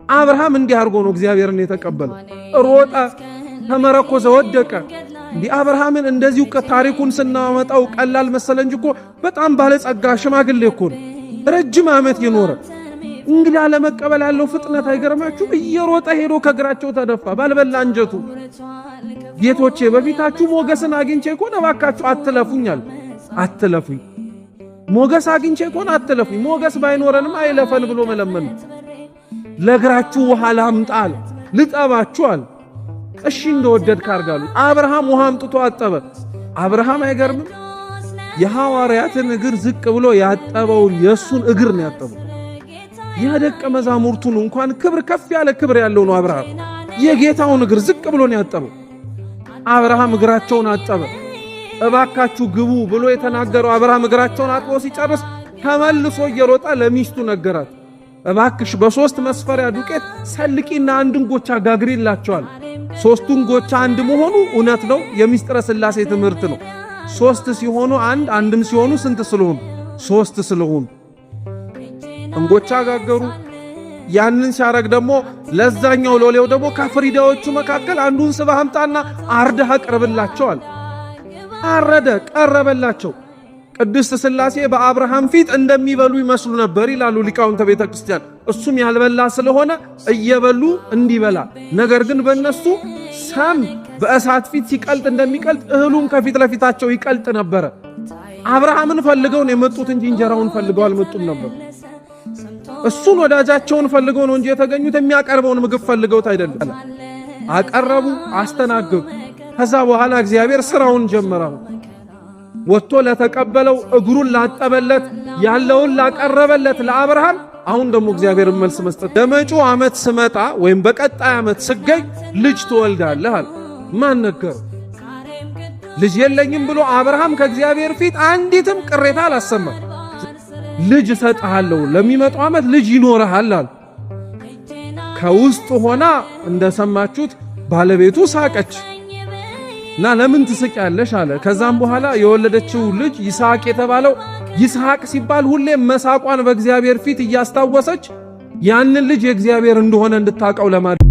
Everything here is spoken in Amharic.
አብርሃም እንዲህ አድርጎ ነው እግዚአብሔርን የተቀበለው። ሮጠ፣ ተመረኮዘ፣ ወደቀ። እንዲህ አብርሃምን እንደዚሁ ታሪኩን ስናመጣው ቀላል መሰለ እንጂ እኮ በጣም ባለጸጋ ሽማግሌ እኮ ነው፣ ረጅም ዓመት የኖረ። እንግዳ ለመቀበል ያለው ፍጥነት አይገርማችሁ? እየሮጠ ሄዶ ከእግራቸው ተደፋ፣ ባልበላ አንጀቱ። ጌቶቼ፣ በፊታችሁ ሞገስን አግኝቼ ከሆነ እባካችሁ አትለፉኝ አለ። አትለፉኝ፣ ሞገስ አግኝቼ ከሆነ አትለፉኝ፣ ሞገስ ባይኖረንም አይለፈን ብሎ መለመን። ለእግራችሁ ውሃ ላምጣ አለ፣ ልጠባችሁ አለ። እሺ እንደወደድክ አድርጋሉ። አብርሃም ውሃ አምጥቶ አጠበ። አብርሃም አይገርምም? የሐዋርያትን እግር ዝቅ ብሎ ያጠበውን የእሱን እግር ነው ያጠበው። የደቀ መዛሙርቱን እንኳን ክብር፣ ከፍ ያለ ክብር ያለው ነው አብርሃም። የጌታውን እግር ዝቅ ብሎ ነው ያጠበው። አብርሃም እግራቸውን አጠበ። እባካችሁ ግቡ ብሎ የተናገረው አብርሃም እግራቸውን አጥቦ ሲጨርስ ተመልሶ እየሮጠ ለሚስቱ ነገራት። እባክሽ በሶስት መስፈሪያ ዱቄት ሰልቂና አንድ እንጎቻ ጋግሪላቸዋል። ሶስቱ እንጎቻ አንድ መሆኑ እውነት ነው፣ የሚስጥረ ሥላሴ ትምህርት ነው። ሶስት ሲሆኑ አንድ፣ አንድም ሲሆኑ ስንት ስለሆኑ? ሶስት ስለሆኑ እንጎቻ ጋገሩ። ያንን ሲያረግ ደግሞ ለዛኛው ሎሌው ደግሞ ከፍሪዳዎቹ መካከል አንዱን ስበህ አምጣና አርደህ አቅርብላቸዋል። አረደ፣ ቀረበላቸው። ቅድስት ሥላሴ በአብርሃም ፊት እንደሚበሉ ይመስሉ ነበር ይላሉ ሊቃውንተ ቤተ ክርስቲያን። እሱም ያልበላ ስለሆነ እየበሉ እንዲበላ፣ ነገር ግን በእነሱ ሰም በእሳት ፊት ሲቀልጥ እንደሚቀልጥ እህሉም ከፊት ለፊታቸው ይቀልጥ ነበረ። አብርሃምን ፈልገው ነው የመጡት እንጂ እንጀራውን ፈልገው አልመጡም ነበር። እሱን ወዳጃቸውን ፈልገው ነው እንጂ የተገኙት የሚያቀርበውን ምግብ ፈልገውት አይደለም። አቀረቡ፣ አስተናገዱ። ከዛ በኋላ እግዚአብሔር ስራውን ጀመረው። ወጥቶ ለተቀበለው፣ እግሩን ላጠበለት፣ ያለውን ላቀረበለት ለአብርሃም አሁን ደግሞ እግዚአብሔር መልስ መስጠት፣ ለመጪው ዓመት ስመጣ ወይም በቀጣይ ዓመት ስገኝ ልጅ ትወልዳለህ አለ። ማን ነገረው? ልጅ የለኝም ብሎ አብርሃም ከእግዚአብሔር ፊት አንዲትም ቅሬታ አላሰማም። ልጅ እሰጥሃለሁ፣ ለሚመጣው ዓመት ልጅ ይኖርሃል አለ። ከውስጥ ሆና እንደሰማችሁት ባለቤቱ ሳቀች እና ለምን ትስቂያለሽ አለ። ከዛም በኋላ የወለደችው ልጅ ይስሐቅ የተባለው፣ ይስሐቅ ሲባል ሁሌም መሳቋን በእግዚአብሔር ፊት እያስታወሰች ያንን ልጅ የእግዚአብሔር እንደሆነ እንድታውቀው ለማድረግ።